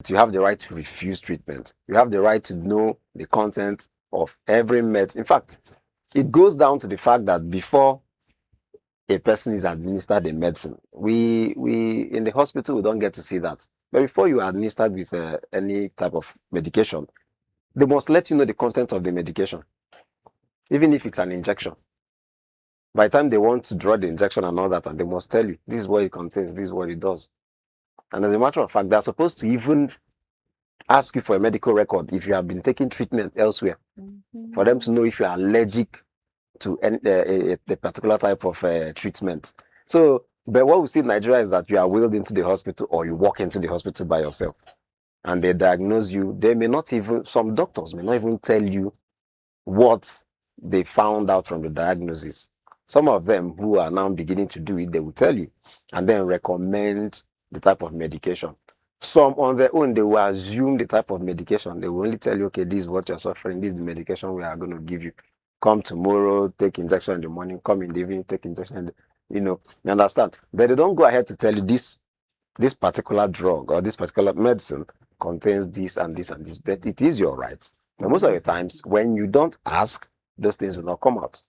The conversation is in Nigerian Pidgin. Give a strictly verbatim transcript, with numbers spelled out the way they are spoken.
You have the right to refuse treatment. You have the right to know the content of every med. In fact, it goes down to the fact that before a person is administered a medicine, we we in the hospital, we don't get to see that. But before you are administered with uh, any type of medication, they must let you know the content of the medication, even if it's an injection. By the time they want to draw the injection and all that, and they must tell you, "This is what it contains, this is what it does." And as a matter of fact, they're supposed to even ask you for a medical record if you have been taking treatment elsewhere, for them to know if you are allergic to any, uh, a, a particular type of uh, treatment. So, but what we see in Nigeria is that you are wheeled into the hospital, or you walk into the hospital by yourself, and they diagnose you. They may not even, some doctors may not even tell you what they found out from the diagnosis. Some of them who are now beginning to do it, they will tell you and then recommend the type of medication. Some on their own, they will assume the type of medication. They will only tell you, "Okay, this is what you're suffering. This is the medication we are going to give you. Come tomorrow, take injection in the morning. Come in the evening, take injection." In the, you know, you understand? But they don't go ahead to tell you this this particular drug or this particular medicine contains this and this and this. But it is your right. But most of the times, when you don't ask, those things will not come out.